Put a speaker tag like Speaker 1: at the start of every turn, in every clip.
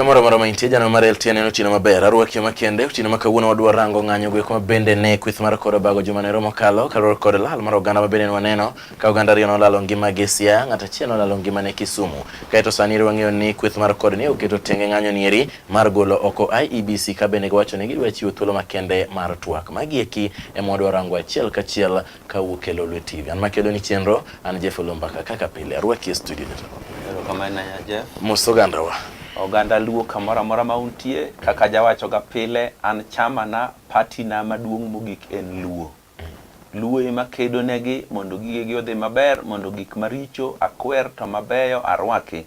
Speaker 1: Kamoro amora ma intie jano mar LTN en otieno maber. Arwaki makende otieno ma kawuono wadwa rango ng'anyo goeko ma bende ne kweth mar kod obago juma nero mokalo kaluwore kod lal mar oganda ma bende ne waneno ka oganda ariyo nolalo ngimagi Siaya, ng'at achiel nolalo ngimane Kisumu. Kaeto sani eri wang'eyo ni kweth mar kod ne oketo tenge ng'anyo nieri mar golo oko IEBC ka bende giwacho ni gidwa chiwo thuolo makende mar twak. Magi eki ema wadwa rango achiel kachiel kawuok e Lolwe TV. An makelo ni chenro, an Jeff Olumbaka kaka pile. Arwaki e studio jatelo.
Speaker 2: Erokamano ahinya Jeff.
Speaker 1: Mos ogandawa.
Speaker 2: Oganda Luo kamoro amora ma untie, kaka ajawachoga pile, an chama na, party na maduong' mogik en Luo. Luo ema kedo negi mondo gigegi odhi maber, mondo gik maricho akwer to mabeyo arwaki.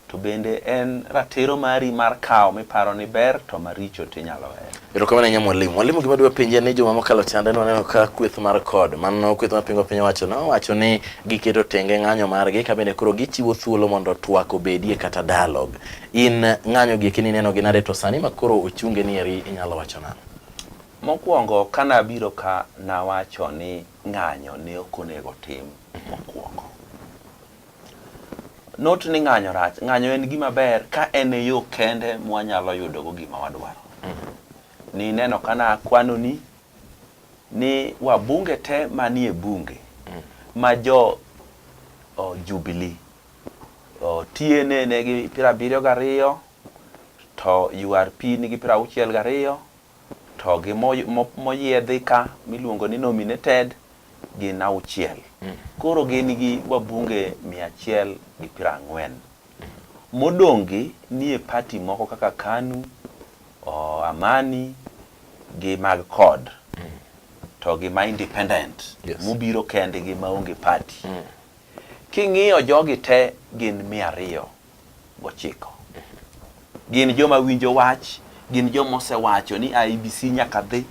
Speaker 2: To bende en ratiro mari mar kawo miparo ni ber to maricho to inyalo weyo.
Speaker 1: Erokamano ahinya mwalimu. Mwalimu, gima adwa penji en ni juma mokalo chande ne waneno ka kweth mar CORD, mano kweth mapingo piny owacho, nowacho ni giketo tenge ng'anyo margi ka bende koro gichiwo thuolo mondo twak obedie kata dialogue. In ng'anyo gi eki nineno gi nade to sani ma koro ochunge ni eri inyalo wacho nang'o?
Speaker 2: Mokwongo ka nabiro ka nawacho ni ng'anyo ne ok onego tim mokwongo. Not ni ng'anyo rach, ng'anyo en gima ber ka en e yo kende mwanyalo yudogo gima wadwaro. Nineno ka nakwanoni ni wabunge te manie bunge ma jo Jubilee TNA nigi 72 to URP nigi 62 to gi moyiedhi ka miluongo ni nominated gin auchiel. Koro gin gi wabunge 140. Modong' gi nie party moko kaka KANU, Amani gi mag CORD to gi ma independent mobiro kendgi maonge party. King'iyo jogi te gin 209. Gin joma winjo wach, gin joma osewacho ni IEBC nyaka dhi.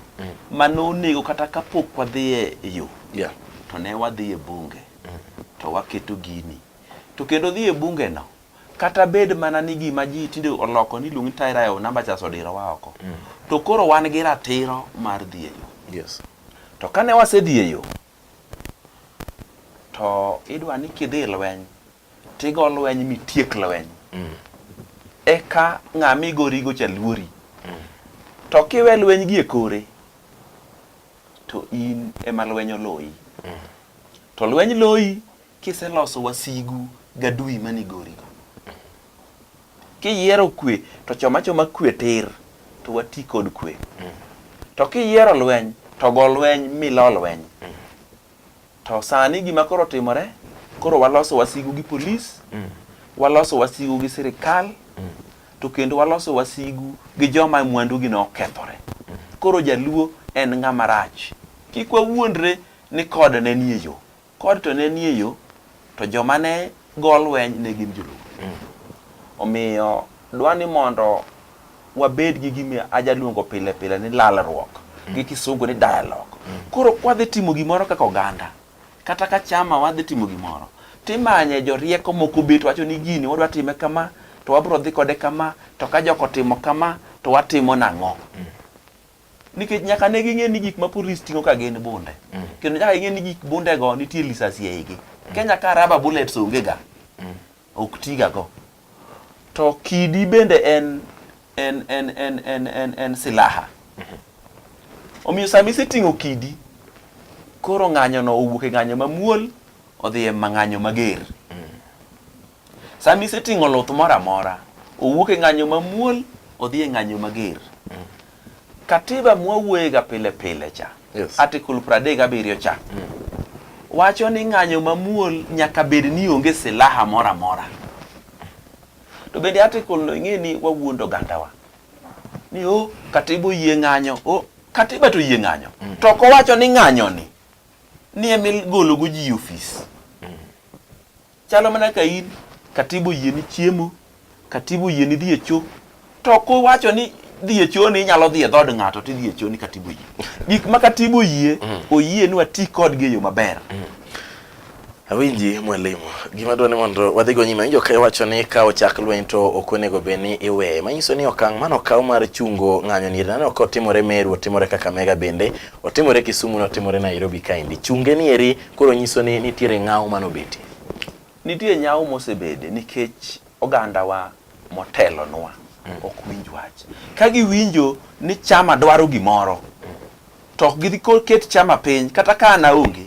Speaker 2: Mano onego kata kapok wadhi e yo, to ne wadhi e bunge to waketo gini. To kendo dhi e bunge no, kata bed mana ni gima ji tinde oloko ni iluongo ni Tairayo namba cha osedirowa oko. To koro wan gi ratiro mar dhi e yo. To kane wasedhi e yo, to idwa ni kidhi e lweny tigo lweny mitiek lweny eka ng'ama igorigo cha luori to kiwe lweny gi e kore to in ema lweny oloyi to lweny loyi kiseloso wasigu gadui manigorigo kiyiero kwe to choma choma kwe tir to wati kod kwe to kiyiero lweny to go lweny milo lweny To sani gima koro timore, koro waloso wasigu gi polis, waloso wasigu gi sirikal, to kendo waloso wasigu gi joma mwandugi nokethore. Koro jaluo en ng'ama rach. Kik wawuondre ni kod ne nie yo. Kod to ne nie yo, to joma ne go lweny ne gin joluo. Omiyo dwa ni mondo wabed gi gima ajaluongo pile pile ni lalruok gi kisungu ni dialogue. Koro kwadhi timo gimoro kaka oganda, kata ka chama wadhi timo gimoro, timanye jorieko moko bet wacho ni gini wadwa time kama, to wabro dhi kode kama, to ka jok otimo kama, to watimo nang'o. Nikech nyaka ne ging'e ni gik ma polis ting'o ka gin bunde. Kendo nyaka ging'e ni gik bundego nitie lisasi e igi. Kenya ka rubber bullets onge ga. Ok tiga go. To kidi bende en en en en en en en silaha. Omiyo sama iseting'o kidi, koro ng'anyo no owuok e ng'anyo mamuol odhi e ng'anyo mager. Sama iseting'o luth moro amora, owuok e ng'anyo mamuol odhi e ng'anyo mager. Katiba mwawuoye ga pile pile cha, Article 37 cha, wacho ni ng'anyo mamuol nyaka bed ni onge silaha moro amora. To bende article no ing'e ni wawuondo ogandawa ni o katiba oyie ng'anyo, o katiba to oyie ng'anyo. To ok owacho ni ng'anyo ni ni ema igolo go ji e ofis. Chalo mana ka in katiba oyie ni chiemo, katiba oyie ni dhi e cho, to ok owacho ni dhi e cho ni inyalo dhi e dhood ng'ato to idhi e cho ni katiba oyie. Gik ma katiba oyie, oyie ni wati kodgi e yo maber.
Speaker 1: Awinji mwalimu. Gima dwa ni mondo wadhi go nyime. Awinjo ka iwacho ni ka ochak lweny to ok onego bed ni iweye. Manyiso ni okang' mane okaw mar chungo ng'anyo ni nane ok otimore Meru, otimore Kakamega bende, otimore Kisumu, notimore Nairobi kaendi. Chunge ni eri koro nyiso ni nitiere ng'aw mane obetie.
Speaker 2: Nitie nyawo mosebede nikech ogandawa motelonwa. ok winj wach. Ka giwinjo ni chama dwaro gimoro, to ok gidhi ket chama piny kata ka an aonge,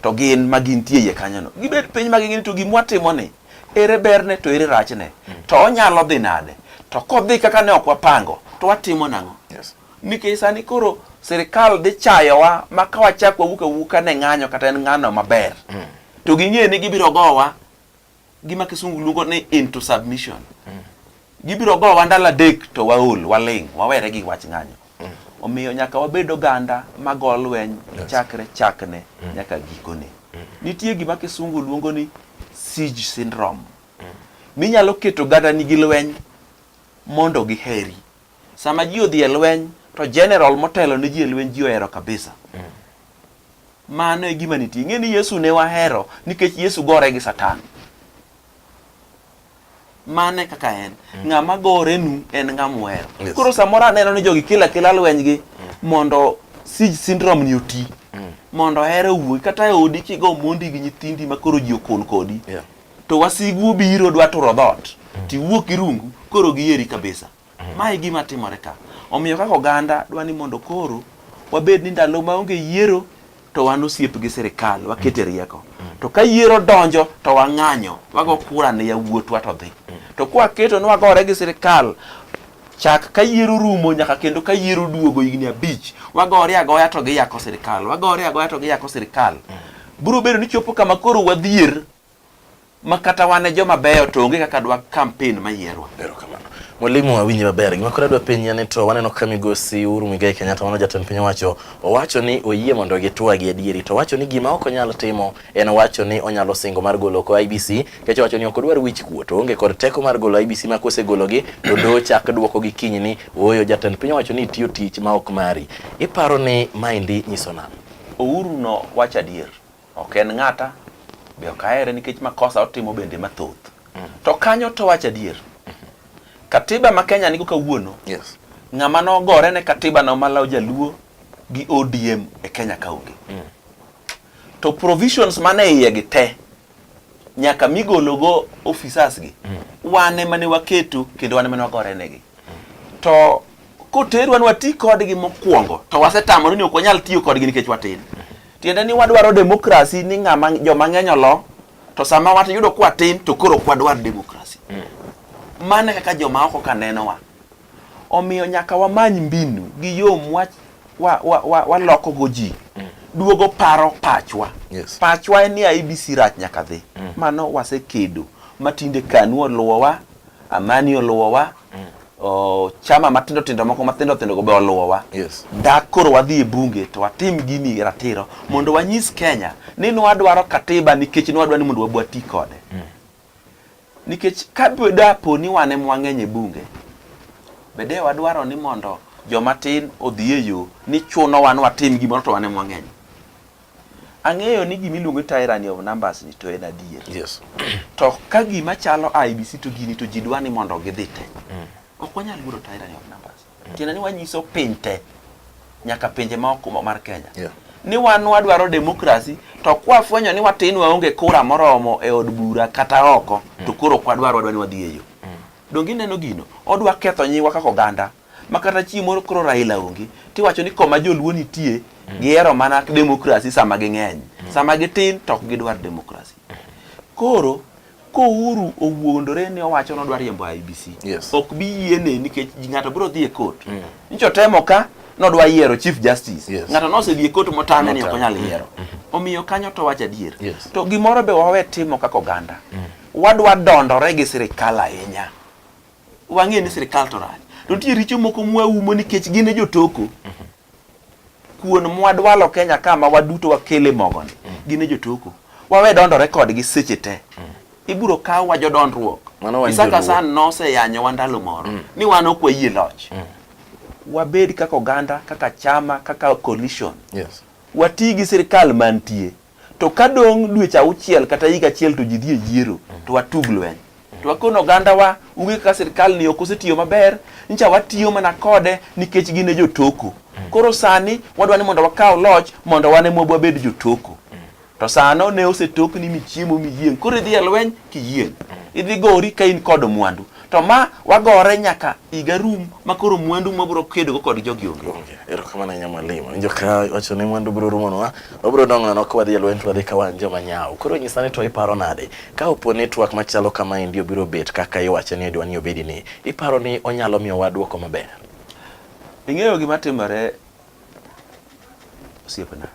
Speaker 2: to gin ma gintie iye kanyono. Gibed piny ma ging'e ni to gima watimoni, ere berne to ere rachne, to onyalo dhi nade, to kodhi kaka ne ok wapango, to watimo nang'o?
Speaker 1: Yes.
Speaker 2: Nikech sani koro sirikal dhi chayowa ma ka wachak wawuok awuoka ne ng'anyo kata en ng'ano maber, to ging'e ni gibiro gowa gima kisungu luongo ni into submission. Gibiro gowa ndalo adek to waol, waling', wawere gi wach ng'anyo. Omiyo nyaka wabed oganda ma go lweny chakre chakne nyaka gikone. Nitie gima kisungu luongo ni siege syndrome. Minyalo keto oganda nigi lweny mondo giheri. Sama ji odhi e lweny to general motelo ne ji e lweny ji ohero kabisa. Mano e gima nitie. Ing'e ni Yesu ne wahero nikech Yesu gore gi Satan. Mano e kaka en. Ng'ama gorenu en ng'ama uhero.
Speaker 1: Yes.
Speaker 2: Koro samoro aneno ni jogi kelo akela lwenygi mondo siege syndrome ni oti. Mondo hera owuogi. Kata e odi kigo mondi gi nyithindi ma koro ji okon kodi.
Speaker 1: Yeah.
Speaker 2: To wasigu obiro dwa turo dhoot. Tiwuok gi rungu koro gieri kabisa. Ma e gima timore ka. Omiyo kaka oganda dwa ni mondo koro wabed ni ndalo maonge yiero to wan osiep gi sirikal wakete rieko. To ka yiero donjo to wang'anyo, wago kura ne yawuotwa to dhi. To kwaketo ni wagore gi sirikal chak ka yiero rumo nyaka kendo ka yiero duogo higni abich, wagore agoya to giyako sirikal, wagore agoya to giyako sirikal. Biro bedo ni chopo kama koro wadhier ma kata wan e joma beyo to onge kaka dwa campaign mayierwa.
Speaker 1: Erokamano. Mwalimu awinji maber. Gima koro adwa penji ni to waneno ka migosi Uhuru Muigai Kenyatta mano jatend piny owacho owacho ni oyie mondo gitwagi adieri to owacho ni gima ok onyal timo en wacho ni onyalo singo mar golo oko IEBC nikech owacho ni ok odwar wich kuot oonge kod teko mar golo IEBC ma kosegologi to doho chak duokogi kiny ni ooyo jatend piny owacho ni itiyo tich ma ok mari. Iparo ni maendi nyiso nang'o?
Speaker 2: Uhuru no wacho adier. Ok en ng'ata, be ok ahere nikech makosa otimo bende mathoth. To kanyo to wacho adier. Katiba ma Kenya nigo kawuono,
Speaker 1: Yes.
Speaker 2: ng'ama nogore ne katiba no malawo jaluo gi ODM e Kenya ka onge. To provisions mane iye gi te, nyaka migologo officers gi, wan ema ne waketo kendo wan ema ne wagore negi. To koterwa ni wati kodgi mokwongo, to wasetamore ni ok wanyal tiyo kodgi nikech watin. Tiende ni wadwaro demokrasi ni ng'ama joma ng'eny olo, to sama wayudo kwatin to koro ok wadwar demokrasi. Mano e kaka joma oko ka nenowa. Omiyo nyaka wamany mbinu gi yo mwa waloko go ji. Duogo paro pachwa.
Speaker 1: Yes.
Speaker 2: Pachwa en ni IEBC rach nyaka dhi. Mano wasekedo. Ma tinde KANU oluwowa, Amani oluwowa, chama matindo tindo moko matindo tindo go be oluwowa.
Speaker 1: Yes.
Speaker 2: Dak koro wadhi e bunge to watim gini ratiro mondo wanyis Kenya ni nwadwaro katiba nikech nwadwa ni mondo wabwa ti kode. Nikech ka dapo ni wan ema wang'eny e bunge, bede wadwaro ni mondo joma tin odhi e yo ni chunowa ni watim gimoro to wan ema wang'eny. Ang'eyo ni gima iluongo ni tyranny of numbers ni to en adier.
Speaker 1: Yes.
Speaker 2: To ka gima chalo IEBC to gini to ji dwa ni mondo gidhi te. Ok wanyal luoro tyranny of numbers. Tiende ni wanyiso piny te, nyaka pinje ma oko mar Kenya.
Speaker 1: Yeah.
Speaker 2: Ni wan wadwaro demokrasi to kwafwenyo ni watin waonge kura moromo e od bura kata oko to koro ok wadwar wadwa ni wadhi e yo. Donge ineno gino? Odwa ketho nyingwa kaka oganda. Ma kata chieng' moro koro Raila onge, tiwacho ni koma joluo nitie, gihero mana demokrasi sama ging'eny. Sama gitin to ok gidwar demokrasi. Koro Kouru owuondore ni owacho ni odwa riembo IEBC.
Speaker 1: Yes.
Speaker 2: Ok bi yiene nikech ng'ato biro dhi e court. Nyicho temo ka nodwa yiero Chief Justice.
Speaker 1: Yes.
Speaker 2: Ng'ato nosedhi e court motame ni ok
Speaker 1: Motame.
Speaker 2: onyal yiero. Omiyo kanyo to wacho adier.
Speaker 1: Yes.
Speaker 2: To gimoro be wawe timo kaka oganda. Wadwa dondore gi sirikal ahinya. Wang'e ni sirikal to rach. To nitie richo moko mwaumo nikech gin e jotoko. Kuon mwadwalo Kenya ka ma waduto wakele mogoni, gin e jotoko. Wawe dondore kodgi seche te. Ibiro kawwa jodondruok.
Speaker 1: Mano wan
Speaker 2: Isaka
Speaker 1: joluo.
Speaker 2: Hassan noseyanyowa ndalo moro ni wan ok wayie loch. Wabed kaka oganda, kaka chama, kaka coalition.
Speaker 1: Yes.
Speaker 2: Wati gi sirikal mantie. To ka dong' dweche auchiel kata higa achiel to ji dhi e yiero, to watug lweny. To wakono ogandawa, ung'e kaka sirkal ni ok osetiyo maber, nyicha watiyo mana kode nikech gin e jotoko. Koro sani wadwa ni mondo wakaw loch mondo wan ema wabed jotoko. To sano ne osetokni michiemo miyieng'. Koro idhi e lweny kiyieng'. Idhi gori ka in kod mwandu. To ma wagore nyaka higa rum ma koro mwandu mwabiro kedogo kod jogi onge.
Speaker 1: Onge. Erokamano ahinya mwalimu. Winjo ka wacho ni mwandu biro rumonwa, wabiro dong' nono ka wadhi e lweny to wadhi ka wan joma nyawo. Koro nyisa ni to iparo nade? Ka opo ni twak machalo kamaendi obiro bet kaka iwache ni idwa ni obedi ni, iparo ni onyalo miyowa dwoko maber?
Speaker 2: Ing'eyo gima timore osiepna.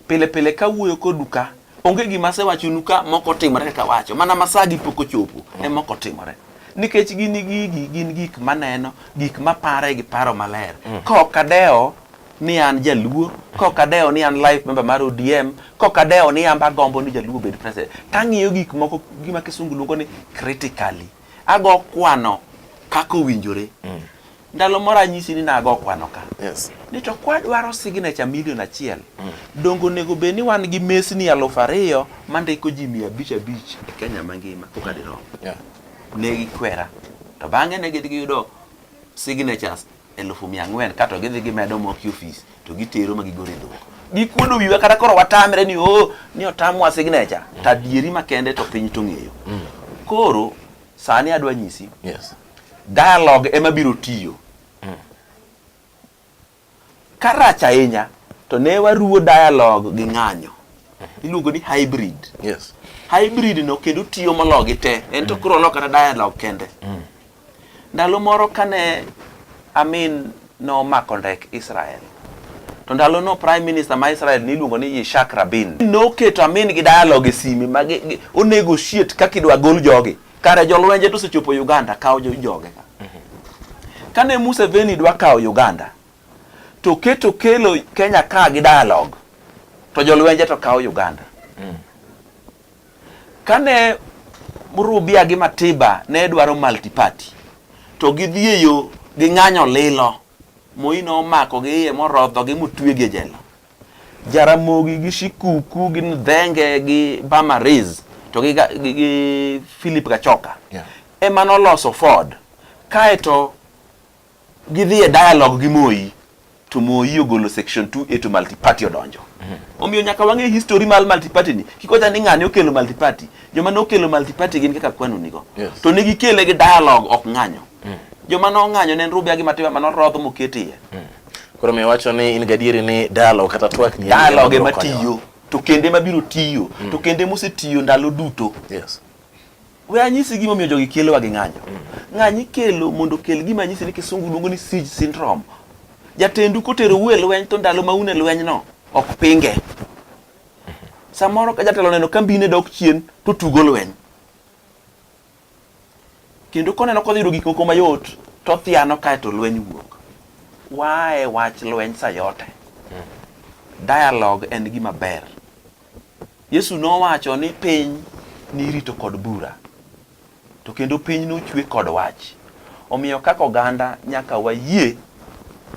Speaker 2: Pile pile kawuoyo kodu ka, onge gima asewachonu ka mok otimore kaka awacho. Mana ma sagi pok ochopo ema ok otimore. Nikech gin gigi gin gik maneno, gik mapare gi paro maler. Ka ok adewo ni an jaluo, ka ok adewo ni an life member mar ODM, ka ok adewo ni an be agombo ni jaluo obed president, tang'iyo gik moko gima kisungu luongo ni critically. Ago kwano kaka owinjore. Ndalo moro anyisi ni nago kwano ka.
Speaker 1: Yes.
Speaker 2: Ni to kwadwaro signature milion achiel, donge onego bed ni wan gi mesni 2000 mandiko ji 500 5 e Kenya mangima koka dirom. Ne gikwera. To bang'e ne gidhi giyudo signatures 400,000 kato gidhi gimedo moko e ofis to gitero ma gigoro e dhok. Gikuodo wiwa kata koro watamre ni oh, ni otamwa signature. To adieri makende to piny to ong'eyo. Koro sani adwa nyisi.
Speaker 1: Yes.
Speaker 2: Dialogue ema biro tiyo. Ka rach ahinya to ne waruwo dialogue gi ng'anyo. Iluongo ni hybrid.
Speaker 1: Yes.
Speaker 2: Hybrid no kendo tiyo mologi te. En to koro olok kata dialogue kende. Ndalo moro kane Amin nomako ndek Israel. To ndalo no Prime Minister ma Israel niluongo ni Yitzhak Rabin. Noketo Amin gi dialogue e sime ma o negotiate kaka idwa gol jogi. Kare jolwenje to osechopo Uganda kawo joge ka. Kane Museveni dwa kawo Uganda, to keto kelo Kenya ka gi dialogue, to jolwenje to kawo Uganda. Kane Rubia gi Matiba ne dwaro multi-party, to gidhi e yo ging'anyo lilo, Moi nomako gi iye morodho gi motwegi e jela. Jaramogi gi Shikuku gi Ndhenge gi Bamariz to gi, gi, gi Philip Gachoka ema noloso Ford kaeto gidhi e dialogue gi Moi to Moi ogolo section 2A to multi-party odonjo. Omiyo nyaka wang'e history mar multi-party ni. Kik wacha ni ng'ani okelo multi-party. Joma nokelo multi-party gin kaka kwano nigo.
Speaker 1: Yes.
Speaker 2: To ne gikele gi dialogue ok ng'anyo. Joma nong'anyo ne en Rubia gi Matiba mane orodh moket iye.
Speaker 1: Koro mi wacho ni in gadieri ni dialogue kata twak ni
Speaker 2: Dialogue ema tiyo to kende mabiro tiyo to kende mosetiyo ndalo duto.
Speaker 1: Yes.
Speaker 2: We anyisi gimomiyo jogi kelowa gi ng'anyo. Ng'anyo ikelo mondo okel gima anyisi ni kisungu luongo ni siege syndrome. Jatendu koterou e lweny to ndalo ma un e lweny no ok pinge. Samoro ka jatelo oneno ka mbine dok chien to tugo lweny. Kendo koneno kodhi yudo gik moko mayot to othiano kaeto lweny wuok. Wae wach lweny sayote. Dialogue en gima ber. Yesu nowacho ni piny nirito kod bura, to kendo piny nochwe kod wach. Omiyo kaka oganda nyaka wayie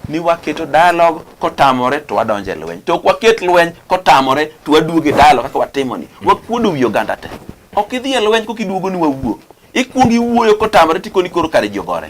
Speaker 2: ni waketo dialogue kotamore to wadonjo e lweny. To ok waket lweny kotamore to waduogo e dialogue kaka watimo ni. Wakuodo wi oganda te. Ok idhi e lweny koka iduogo ni wawuo. Ikuongo iwuoyo kotamore tikoni koro kare ji ogore.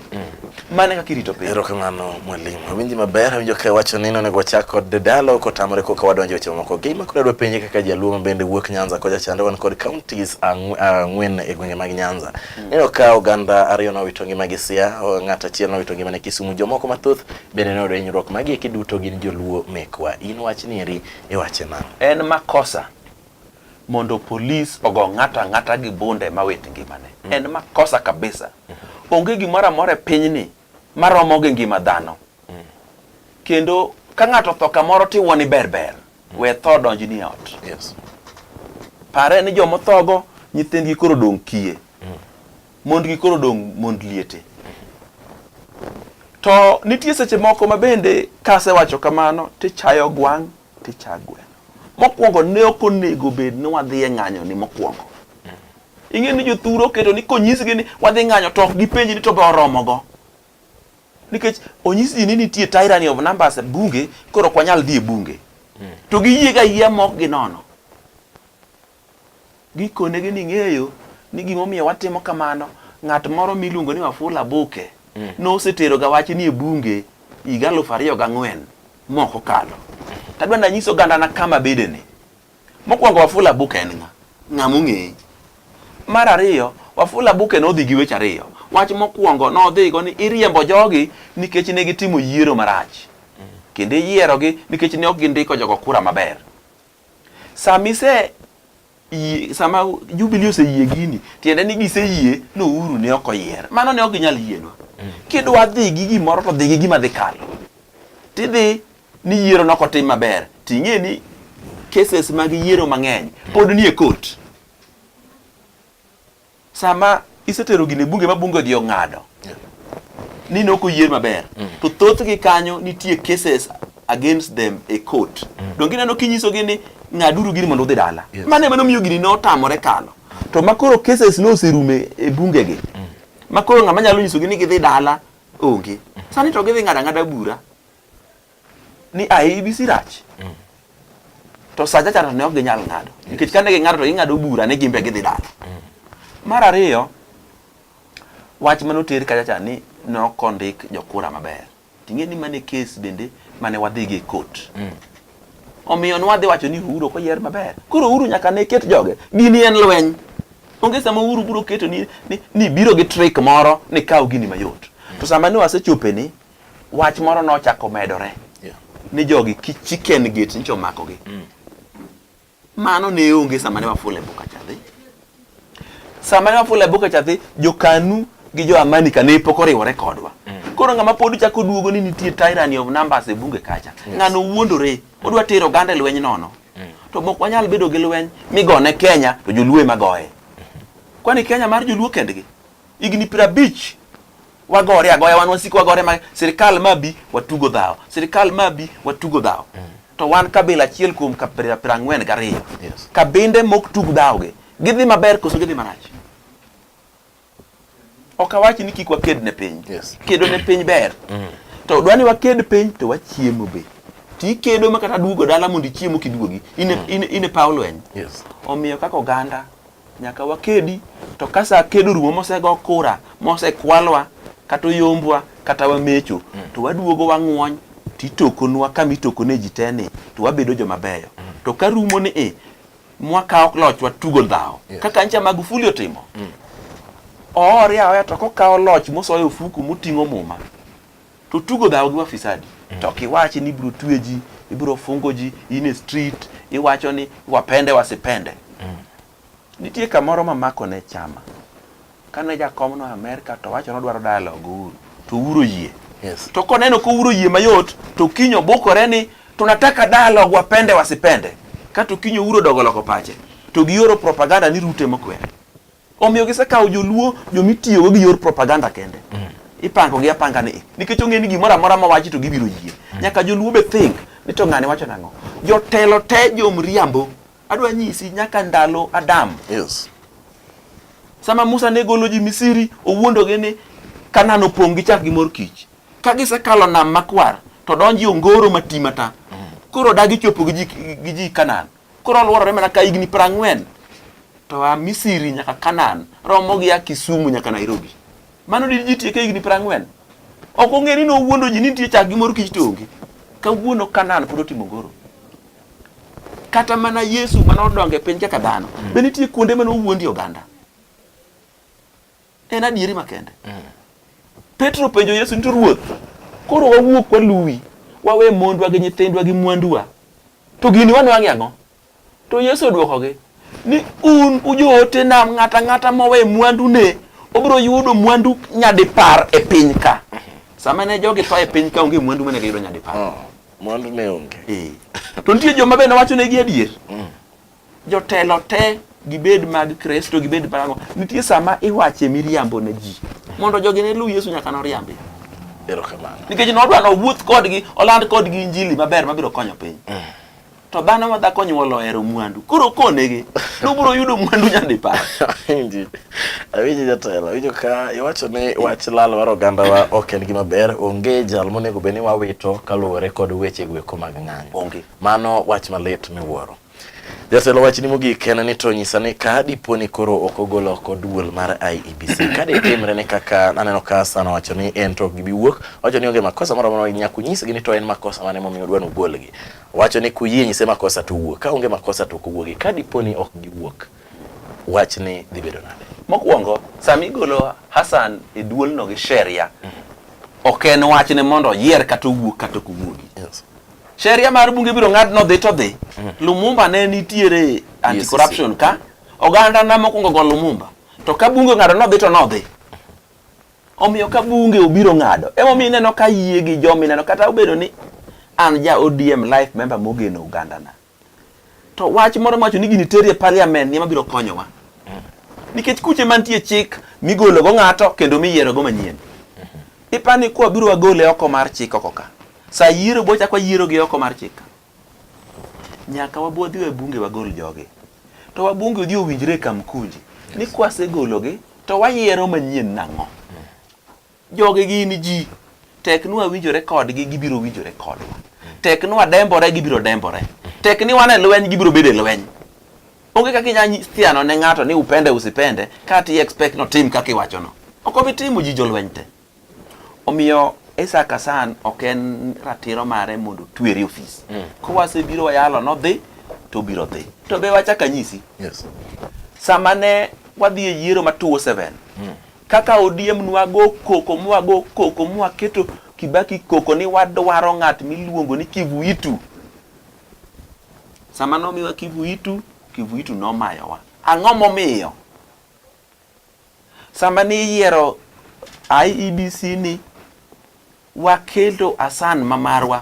Speaker 2: Mano e kaka irito piny.
Speaker 1: Erokamano mwalimu. Awinji maber, awinjo ka iwacho ni onego wachak kod dialogue kotamore koka wadonjo e weche mamoko. Gima koro adwa penje kaka jaluo ma bende wuok Nyanza kocha chande wan kod counties ang'wen e gwenge mag Nyanza. Neno ka oganda ariyo nowito ngimagi Siaya, ng'at achiel nowito ngimane Kisumu, jomoko mathoth bende noyudo hinyruok. Magi eki duto gin joluo mekwa. In wachni eri iwache nang'o?
Speaker 2: En makosa mondo polis ogo ng'ato ang'ata gi bunde mawit ngimane. En makosa kabisa. Onge gimoro amora e pinyni maromo gi ngima dhano. Kendo ka ng'ato otho kamoro tiwuo ni ber ber, we tho donjni e ot.
Speaker 1: Yes.
Speaker 2: Pare ni joma othogo nyithindgi koro odong' kiye. Mondgi koro odong' mond liete. To nitie seche moko ma bende kasewacho kamano tichayo gwang' ticha gweno. Mokwongo ne ok onego bed ni wadhi e ng'anyo ni mokwongo. Ing'e ni jothuro oketo ni konyisgi ni wadhi ng'anyo to ok gipenji ni to be oromogo. Nikech onyis ji ni nitie tyranny of numbers e bunge, koro ok wanyal dhi e bunge. To giyie ga yie mok ginono. Gikonegi ni ng'eyo ni gimomiyo watimo kamano, ng'at moro miluongo ni Wafula Buke nosetero ga wach ni e bunge higa 2004 mok okalo. Tadwa nanyis ogandana kama bedene. Mokwongo Wafula Buke en ng'a? Ng'ama ong'eye. Mar ariyo, Wafula Buke nodhi gi weche ariyo. Wach mokwongo nodhigo ni iriembo jogi nikech ne gitimo yiero marach. Kendo iyierogi nikech ne ok gindiko jogo kura maber. Sama ise yie, sama Jubilee oseyie gini, tiende ni giseyie ni Uhuru ne ok oyier. Mano ne ok ginyal yienwa. Kidwa dhi gi gimoro to dhi gi gima dhi kalo. Tidhi ni yiero ne ok otim maber, ting'e ni cases mag yiero mang'eny pod nie court. Sama isetero gini e bunge ma bunge odhi ong'ado ni ne ok oyier maber to thothgi kanyo nitie cases against them e court. Donge ineno kinyisogi ni ng'aduru gini mondo udhi dala. Mano ema nomiyo gini ne otamore kalo. To ma koro cases ne oserumo e bunge gi. Ma koro ng'ama nyalo nyisogi ni gidhi dala onge. Sani to gidhi ng'ado ang'ada bura ni IEBC rach. To sacha cha to ne ok ginyal ng'ado. Nikech kane ging'ado to ging'ado bura ni gin be gidhi dala. Mar ariyo, wach mane oter kacha cha ni ne ok ondik jokura maber. Ting'e ni mane case bende mane wadhi gi e court. Omiyo nwadhi wacho ni Uhuru ok oyier maber. Koro Uhuru nyaka ne ket joge. Gini en lweny. Onge sama Uhuru biro keto ni, ni, ni biro gi trick moro ni kaw gini mayot. To sama ne wasechope ni, wach moro nochako medore. Ni jogi ki chicken gate nyicho omakogi. Mano ne onge sama ne wafule boka cha dhi. Sama ne wafule boka cha dhi, jo-Kanu gi jo-Amani ka ne pok oriwore kodwa. Koro ng'ama pod chako duogo ni nitie tyranny of numbers e bunge kacha. Ng'ano wuondore, odwa tero oganda e lweny nono. To mok wanyal bedo gi lweny migone Kenya to joluo ema goye. Kwani Kenya mar joluo kendgi? Higni 50 wagore agoya, wan wasiko wagore ma sirikal ma bi watugo dhawo, sirikal ma bi watugo dhawo. To wan kabila achiel kuom kabila 42. Kabinde mok tug dhawo gi, gidhi maber koso gidhi marach? Ok awach ni kik waked ne piny. Kedo ne piny ber. To dwa ni waked piny to wachiemo be. Tikedo ma kata duogo dala mondo ichiem ok iduogi. In e paw lweny. Omiyo kaka oganda nyaka wakedi to ka saa kedo rumo mosego kura mosekwalwa kata oyombwa kata wamecho to waduogo wang'uony titokonwa kama itokone ji te ni to wabedo joma beyo. To ka rumo ni e mwakawo loch watugo dhawo. Kaka ncha Magufuli otimo. Oore aoya to kokawo loch mosoyo ofuku moting'o muma to tugo dhawo gi wafisadi. To ok iwachi ni ibiro twe ji, ibiro fungo ji, in e street, iwacho ni wapende wasipende. Nitie kamoro ma mako ne chama. Kane jakom no Amerka to wacho nodwaro dialogue Uhuru, to Uhuru oyie. To koneno ko Uhuru oyie mayot, to kiny obukore ni tunataka dialogue wapende wasipende. Kato kiny Uhuru odogo loko pache, to gioro propaganda ni Ruto ema okwere. Omiyo gisekawo joluo jomitiyogo gi yor propaganda kende. Ipango gi apanga ni nikech ong'e ni gimoro amora mawachi to gibiro yie. Nyaka joluo be think ni to ng'ani wacho nang'o. Jotelo te jomriambo. Adwa nyisi nyaka ndalo Adam. Sama Musa ne golo ji Misiri, owuondogi ni Kanaan opong' gi chak gi mor kich. Ka gisekalo nam makwar, to donji ongoro mati mata. Koro dagi chopo gi ji Kanaan. Koro oluorore mana ka higni 40. To a Misiri nyaka Kanaan romo gi a Kisumu nyaka Nairobi. Mano di ji tieke higni 40. Ok ong'e ni nowuondo ji ni nitie chak gi mor kich to onge. Kawuono Kanaan pod otimo ongoro. Kata mana Yesu mane odongo e piny kaka dhano, be nitie kuonde mane owuondi oganda. En adieri makende. Petro penjo Yesu ni to Ruoth, koro wawuok waluwi, wawe mondwa gi nyithindwa gi mwanduwa. To gini wanwang'e ang'o? To Yesu odwokogi ni un ujoote na ng'ata ang'ata mowe mwandune obiro yudo mwandu nyadipar e piny ka. Sama ne jogi tho e piny ka onge mwandu mane giyudo nyadipar.
Speaker 1: Mwandu ne onge.
Speaker 2: To nitie joma be nowacho negi adier. Jotelo te gibed mag Kristo, gibed mag ang'o. Nitie sama iwache miriambo ne ji. Mondo jogi ne luw Yesu nyaka noriambi.
Speaker 1: Erokamano.
Speaker 2: Nikech nodwa nowuoth kodgi, oland kodgi injili maber mabiro konyo piny. To dhano ma dhako onyuolo ohero mwandu. Koro konegi, nobiro yudo mwandu nyadipar.
Speaker 1: Awinji. Awinji jatelo. Awinjo ka iwacho ni wach lal mar ogandawa ok en gima ber. Onge jal monego bed ni wawito kaluwore kod weche goeko mag ng'anyo.
Speaker 2: Onge.
Speaker 1: Mano wach malit miwuoro. Jatelo wachni mogik en ni to nyisa ni ka dipo ni koro ok ogol oko duol mar IEBC ka ditimre ni kaka aneno ka Hassan owacho ni en to ok gibi wuok, owacho ni onge makosa moro amora nyaka unyisgi ni to en makosa mane momiyo udwa ni ugolgi. Owacho ni kuyie nyise makosa to wuok, ka onge makosa to ok owuogi. Ka dipo ni ok giwuok, wachni dhi bedo nade?
Speaker 2: Mokwongo, sama igolo Hassan e duolno gi sheria, ok en wachne mondo oyier kata owuog kata ok owuogi.
Speaker 1: Yes.
Speaker 2: Sheria mar bunge biro ng'ad nodhi to dhi. Lumumba ne nitiere anti-corruption ka, oganda na mokwongo go Lumumba. To ka bunge ong'ado nodhi to nodhi. Omiyo ka bunge obiro ng'ado, emomiyo ineno ka yie gi joma ineno kata obedo ni an ja ODM life member mogeno ogandana. To wach moro mawacho ni gini teri e parliament ni ema biro konyowa. Nikech kuche mantie chik migolo go ng'ato kendo miyiero go manyien. Ipani kwa biro wagole oko mar chik oko ka. Sa yiero bo chak wayiero gi oko mar chik. Nyaka wabwadhi e bunge wagol jogi. To wabunge odhi owinjre kamkunji. Ni kwasegologi to wayiero manyien nang'o? Jogi gin ji. Tek ni wawinjore kodgi, gibiro winjore kodwa. Tek ni wadembore, gibiro dembore. Tek ni wan e lweny, gibiro bedo e lweny. Onge kaka inyalo thiano ne ng'ato ni upende usipende, kata i expect notim kaka iwachono. Ok obi timo ji jolweny te. Omiyo Isaac Hassan ok en ratiro mare mondo otwere e ofis. Kowasebiro wayalo nodhi, to obiro dhi. To be wachak anyisi.
Speaker 1: Yes.
Speaker 2: Sama ne wadhi e yiero ma 2007, kaka ODM nwago koko mwago koko mwaketo Kibaki koko ni wadwaro ng'at miluongo ni Kivuitu. Sama nomiwa Kivuitu, Kivuitu nomayowa. Ang'o momiyo? Sama ni iyiero IEBC ni waketo Hassan ma marwa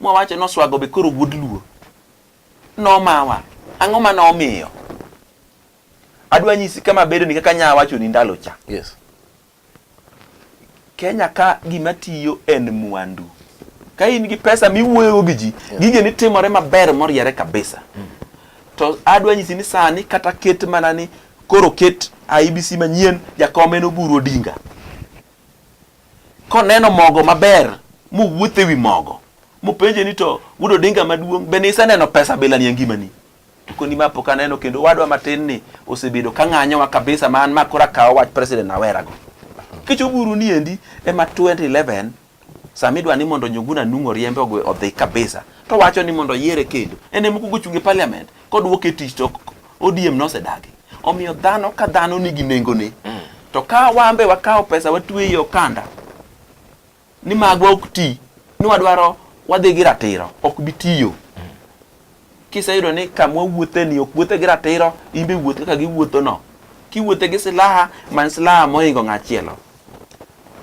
Speaker 2: mwawacho ni Oswago be koro wuod Luo. Nomawa. Ang'o ma nomiyo? Adwa nyisi kama bedo ni kaka nya wacho ni ndalo cha.
Speaker 1: Yes.
Speaker 2: Kenya ka gima tiyo en mwandu. Ka in gi pesa miwuoyogo gi ji, gige ni timore maber moriere kabisa. To adwa nyisi ni sani kata ket mana ni koro ket IEBC manyien jakom en Oburu Odinga. Koneno mogo maber mowuotho ewi mogo mopenje ni to wuod Odinga maduong' be niseneno pesa bila ni e ngimani? To koni ma pok aneno kendo wadwa matin ni osebedo ka ng'anyowa kabisa ma an ma koro akawo wach president awerago. Nikech Oburu ni endi ema 2011 sama idwa ni mondo Njuguna Nung'o riembe ogwe odhi kabisa to wacho ni mondo oyiere kendo en ema okuongo chung' e parliament koduoke e tich to ODM nosedagi. Omiyo dhano ka dhano nigi nengone. To ka wambe wakawo pesa watweyo e okanda ni magwa ok ti ni wadwaro wadhi gi ratiro ok bi tiyo. Kiseyudo ni kama wawuothe ni ok wuothe gi ratiro, in be wuoth kaka giwuotho no. Kiwuothe gi silaha, many silaha mohingo ng'achielo.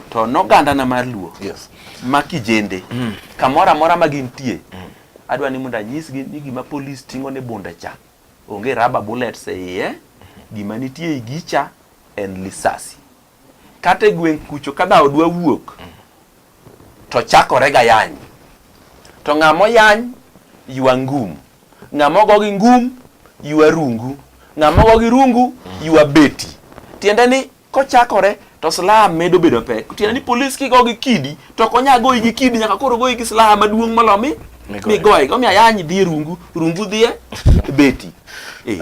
Speaker 2: To nogandana mar Luo,
Speaker 1: Yes.
Speaker 2: ma kijende, kamoro amora ma gintie, adwa ni mondo anyisgi ni gima polis ting'o ne bunde cha, onge rubber bullets e iye, gima nitie e gicha en lisasi. Kata e gweng' kucho ka dhawo dwa wuok, to chakore ga yany. To ng'ama oyany ywa ngum, ng'ama ogo gi ngum ywa rungu, ng'ama ogo gi rungu ywa beti. Tiende ni kochakore to silaha medo bedo pek. Tiende ni polis kigo gi kidi to ok onyal goyi gi kidi nyaka koro goyi gi silaha maduong' molo mi migoye. Omiyo ayany dhi e rungu, rungu dhi e beti. Eh.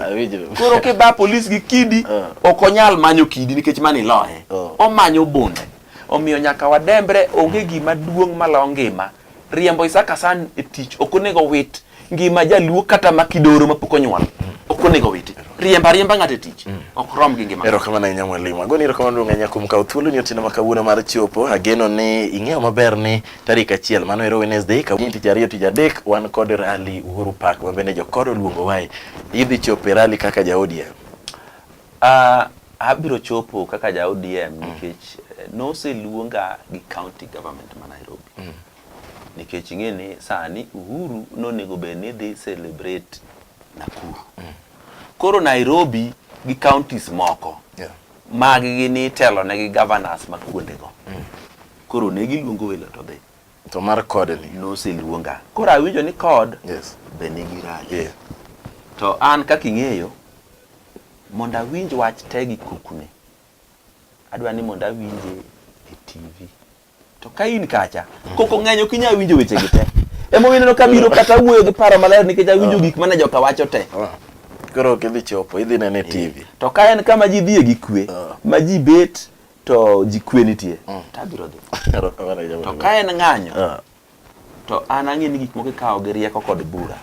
Speaker 2: Koro kiba polis gi kidi ok onyal manyo kidi nikech mano iloye. Omanyo bunde. Omiyo nyaka wadembre, onge gima duong' malo ngima. Riembo Isaac Hassan e tich ok onego wit ngima jaluo kata ma kidoro mapok onyuol. Ok onego witi. Riembo ariemba ng'ato e tich ok rom gi ngima.
Speaker 1: Erokamano ahinya mwalimu. Agoni erokamano duong' ahinya kuom kawo thuolo ni otieno ma kawuono mar chopo. Ageno ni ing'eyo maber ni tarik achiel mano ero Wednesday, kawuono tich ariyo, tich adek wan kod rally Uhuru Park ma bende jokod oluongowae. Idhi chopo e rally kaka ja ODM.
Speaker 2: Abiro chopo kaka ja ODM nikech noseluonga gi county government ma Nairobi. Nikech ing'e ni sani Uhuru nonego bed ni dhi celebrate Nakuru. Koro Nairobi gi counties moko mag gi ni itelo ne gi governors ma kuondego. Koro ne giluongo welo to dhi.
Speaker 1: To mar kod ni?
Speaker 2: Noseluonga. Koro awinjo ni kod be nigi rally. To an kaka ing'eyo, mondo awinj wach te gi kokune, adwa ni mondo awinje e TV. To ka in kacha, koko ng'eny ok inyal winjo weche gi te. Emomiyo ineno ka biro kata wuoyo gi paro maler nikech awinjo gik mane joka wacho te.
Speaker 1: Koro ok idhi chopo, idhi nene e TV.
Speaker 2: To ka en kama ji dhiye gi kwe, ma ji bet to ji kwe nitie, to abiro dhi. To ka en ng'anyo, to an ang'e ni gik moko ikawo gi rieko kod bura.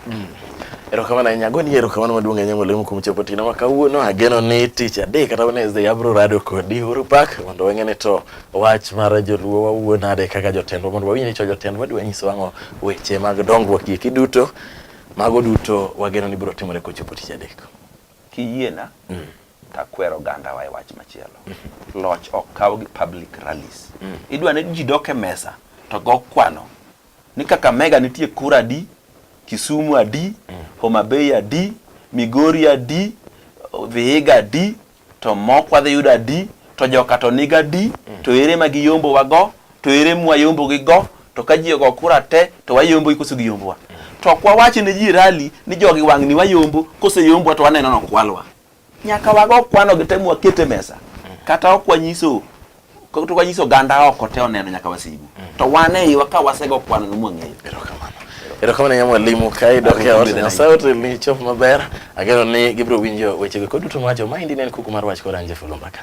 Speaker 1: Erokamano ahinya. Agoni erokamano maduong' ahinya mwalimu kuom chopo otieno ma kawuono. Ageno ni tich adek kata Wednesday abro rado kodi Uhuru Park mondo wang'e ni to wach mar joluo wawuo nade kaka jotendwa mondo wawinj ni to jotendwa dwa nyiso ang'o weche mag dongruok gi eki duto. Mago duto wageno ni biro timore kochopo tich adek.
Speaker 2: Kiyiena mm. takwero ogandawa e wach machielo. Mm -hmm. Loch ok kaw gi public rallies. Mm. Idwa ni ji dok e mesa to go kwano ni Kakamega nitie kura adi, Kisumu adi, mm. Homa Bay adi, Migori adi, Vihiga adi, to moko wadhi yudo adi, to joka to niga adi, mm. to ere ma giyombo wago, to ere mwayombo gi go, to ka ji ogo kura te, to wayombo gi koso giyombowa. Mm. To ok wawach ne ji rally ni jogi wang'ni wayombo, koseyombwa to waneno nokwalwa. Nyaka wago kwano gi te mwaket e mesa. Kata ok wanyiso to wanyiso oganda oko te oneno nyaka wasigu. To wan e iwa ka wasego kwano no mwang'eyo.
Speaker 1: Erokamano. Erokamano ahinya mwalimu ka idok e ot Nyasaye otelni ichop maber. Ageno ni gibiro winjo wechego kod duto mawacho. Maendi ne en kuku mar wach kod an Jeff Oloo Mbaka.